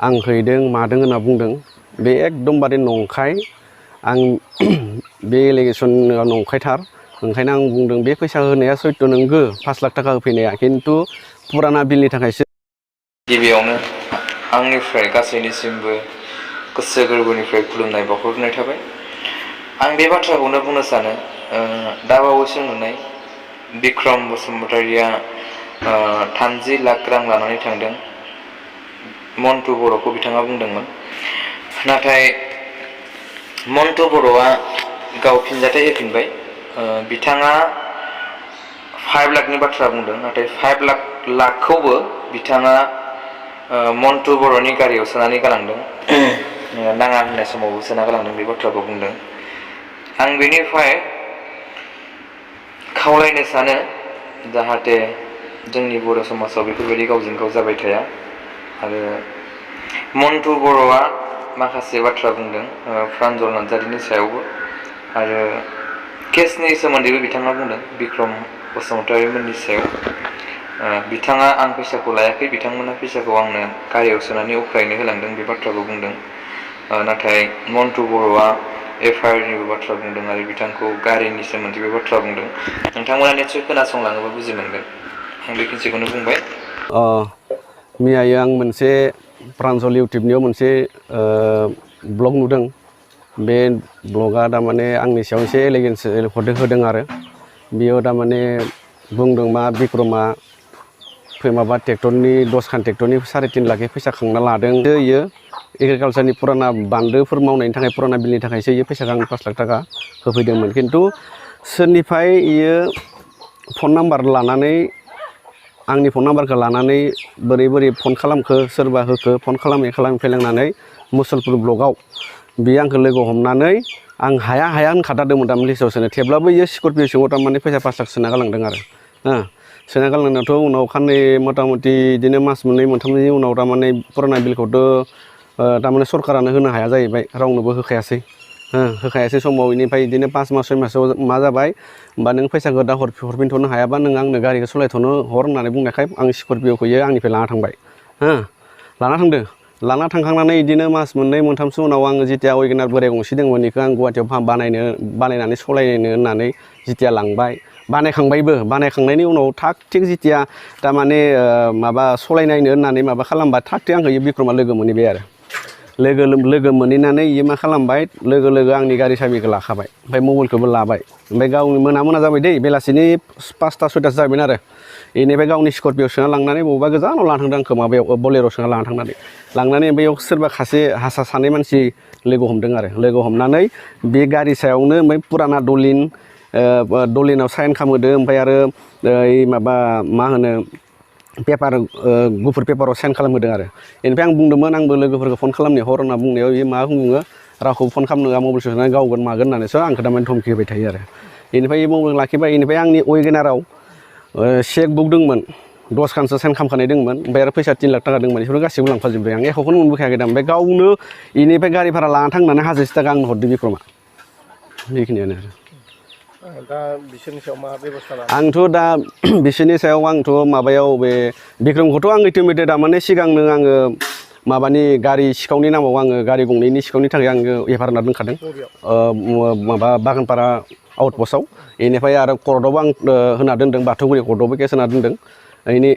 आं हैदों मादों होनना बुंदों बे एकदमबारे नंखाय आं बे एलिगेसना नंखायथार ओंखायनो आं बुंदों बे फैसा होनाया सयथ' नंगौ 5 लाख थाखा होफैनाया खिन्थु पुराना बिलनि थाखायसो गिबियावनो आंनिफ्राय गासैनिसिमबो गोसो गोरबोनिफ्राय खुलुमनाय बावहरनाय थाबाय आं बे बाथ्राखौनो बुंनो सानो दाबावैसो नुनाय बिक्रम बसुमतारिया 30 लाख रां लानानै थांदों मन्टु बर'खौ बिथाङा बुंदोंमोन नाथाय मन्टु बर'आ गाव फिनजाथाय होफिनबाय बिथाङा 5 लाखनि बाथ्रा बुंदों नाथाय 5 लाखखौबो बिथाङा मन्टु बर'नि गारियाव सोनानै गालांदों नाङा होननाय समावबो सोना गालांदों बे बाथ्राखौ बुंदों आं बेनिफ्राय खावलायनो सानो जाहाथे जोंनि बर' समाजाव बेफोरबायदि गावजों गाव जाबाय थाया आरो मन्टु बर'आ माखासे बाथ्रा बुंदों प्रान्जल नार्जारिनि सायावबो आरो केसनि सोमोन्दैबो बिथाङा बुंदों बिक्रम बसुमतारि मोननि सायाव बिथाङा आं फैसाखौ लायाखै बिथांमोना फैसाखौ आंनो गारियाव सोनानै उफ्रायनो होलांदों बे बाथ्राखौ बुंदों नाथाय मन्टु बर'आ एफआइआरनिबो बाथ्रा बुंदों आरो बिथांखौ गारिनि सोमोन्दैबो बाथ्रा बुंदों नोंथांमोना निसय खोनासंलाङोबा बुजि मोनगोन आं बेखिनिखौनो बुंबाय मैयायो आं मोनसे प्रान्जल इउटुबनियाव मोनसे ब्लग नुदों बे ब्लगा तारमाने आंनि सायाव एसे एलिगेन्स होदों आरो बेयाव तारमाने बुंदों मा बिक्रमा माबा ट्रेक्टरनि 10 खान ट्रेक्टरनि 3.5 लाख फैसा खांना लादों इयो एग्रिकालचारनि पुराना बान्दोफोर मावनायनि थाखाय पुराना बिलनि थाखायसो इयो फैसा आं 5 लाख थाखा होफैदोंमोन खिन्थु सोरनिफ्राय इयो फन नाम्बार लानानै आंनि फन नाम्बारखौ लानानै बोरै फन खालामखो सोरबा होखो फन खालामफैलांनानै मुसलपुर ब्लकआव बियो आंखौ लोगो हमनानै आं हाया होनखादादोंमोन तारमाने लिस्टआव सोनो थेवब्लाबो इयो स्करपिअ सिङाव तारमाने फैसा 5 लाख सोना गालांदों आरो सोना गालांनायावथ' उनाव खाननै मथा-मथि बिदिनो मास मोननै मोनथामनि उनाव तारमाने पुराना बिलखौथ' तारमाने सरकारानो होनो हाया जाहैबाय रावनोबो होखायासै समाव इनिफ्राय बिदिनो 5 मास 6 मासाव मा जाबाय होमबा नों फैसाखौ दा हरफिनथ'नो हायाबा नों आंनो गारिखौ सालायथ'नो हर होननानै बुंनायखाय आं स्करपिअखौ आंनिफ्राय लाना थांबाय लाना थांखांनानै बिदिनो मास मोननै मोनथामसो उनाव आङो जितिया वेगेनार बोराय गंसे दंमोन बेखौ आं गुवाहाटियाव बानायनानै सालायनो होननानै जितिया लांबाय बानायखांनायनि उनाव थाग थिग जितिया तारमाने माबा सालायनायनो होननानै माबा खालामबा थाग थिग आंखौ बिक्रमा लोगो मोनहैबाय आरो लोगो मोनहैनानै इयो मा खालामबाय लोगो आंनि गारि साबिखौ लाखाबाय ओमफ्राय मबाइलखौबो लाबाय ओमफ्राय गावनि मोना जाबाय दै बेलासिनि 5ता 6टासो जाबायमोन आरो बेनिफ्राय गावनि स्करपिअ सोना लांनानै बबेबा गोजानाव लाना थांदों आंखौ माबायाव बलेर' सोना लांनानै बेयाव सोरबा हारसा सानै मानसि लोगो हमदों आरो लोगो हमनानै बे गारि सायावनो ओमफ्राय पुराना दलिनाव साइन खालामहोदो ओमफ्राय आरो माबा मा होनो पेपार गुफुर पेपाराव साइन खालामहोदों आरो बेनिफ्राय आं बुंदोंमोन आंबो लोगोफोरखौ फन खालामनो हर होनना बुंनायाव बेयो मा बुङो रावखौ फन खालामनो मबाइल सोनानै गावगोन मागोन होननानैसो आंखौ तारमाने धमखि होबाय थायो आरो बेनिफ्राय मबाइल लाखिबाय बेनिफ्राय आंनि वेगेनाराव चेक बुक दंमोन 10 खानसो साइन खालामखानाय दंमोन ओमफ्राय आरो फैसा 3 लाख थाखा दंमोन बेफोर गासैबो लांफाजोब्बाय आं एख'खौनो मोनबोखायाखै दा ओमफ्राय गावनो बेनिफ्राय गारि भारा लाना थांनानै 1000 थाखा आंनो हरदो बिक्रमा बेखिनियानो आरो दा बिसोरनि सायाव मा बेबस्था लानो आंथ' दा बिसोरनि सायाव आंथ' माबायाव बे बिक्रमखौथ' आं इटिमेटेड माने सिगांनो आङो माबानि गारि सिखावनि नामाव आङो गारि गंनैनि सिखावनि थाखाय आङो एफआइआर होना दोनखादों माबा बागानपारा आउटपस्टआव बेनिफ्राय आरो कर्टआवबो आं होना दोनदों बाथौगुरि कर्टआवबो केस होना दोनदों बेनि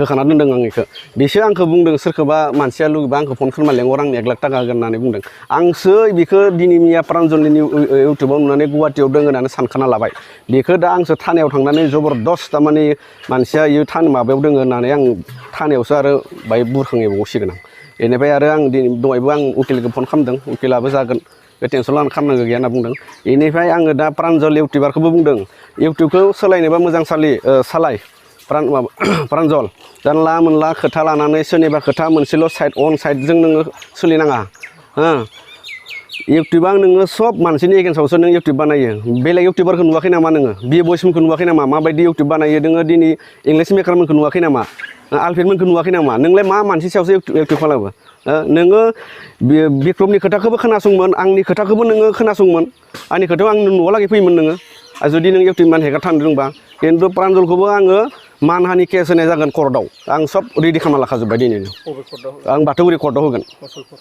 होखाना दोनदों आं बेखौ बिसोर आंखौ बुंदों सोरखौबा मानसिया लुगैबा आंखौ फन खालामना लेंहर आं 1 लाख थाखा होगोन होननानै बुंदों आंसो बेखौ दिनै मैया प्रान्जलनि इउटुबाव नुनानै गुवाहाटियाव दङ होननानै सानखाना लाबाय बेखौ दा आंसो थानायाव थांनानै जबरदस्त तारमाने मानसिया इयो माबायाव दङ होननानै आं थानायावसो आरो बाहाय बुरखांबावसिगोन आं बेनिफ्राय आरो आं दहायबो आं उकिलखौ फन खालामदों उकिलाबो जागोन बे टेनसन लानो खालामनांगौ गैया होनना बुंदों बेनिफ्राय आङो दा प्रान्जल इउटुबारखौबो बुंदों इउटुबखौ सोलायनोबा मोजां सालाय प्रान्जल जानला मोनला खोथा लानानै सोरनिबा खोथा मोनसेल' साइडजों नोङो सोलिनाङा इउटुबा नोङो सब मानसिनि एगेन्स्टआवसो नों इउटुब बानायो बेलेग इउटुबारखौ नुवाखै नामा नोङो बि बयसमोनखौ नुवाखै नामा माबायदि इउटुब बानायो नोङो दिनै इंलिश मेकारमोनखौ नुवाखै नामा आलफ्रेडमोनखौ नुवाखै नामा नोंलाय मा मानसि सायावसो इउटुब खालामो नोङो बिक्रमनि खोथाखौबो खोनासंमोन आंनि खोथाखौबो नोङो खोनासंमोन आंनि खोथायाव आं न'आव लागै फैयोमोन नोङो जुदि नों इउटुब मान हेगार थानो रोंबा खिन्थु प्रान्जलखौबो आङो मानहानि केस होनाय जागोन कर्टआव आं सब रेडि खालामना लाखाजोब्बाय दिनैनो बबे कर्टआव आं बाथौगुरि कर्टआव होगोन मुसलपुर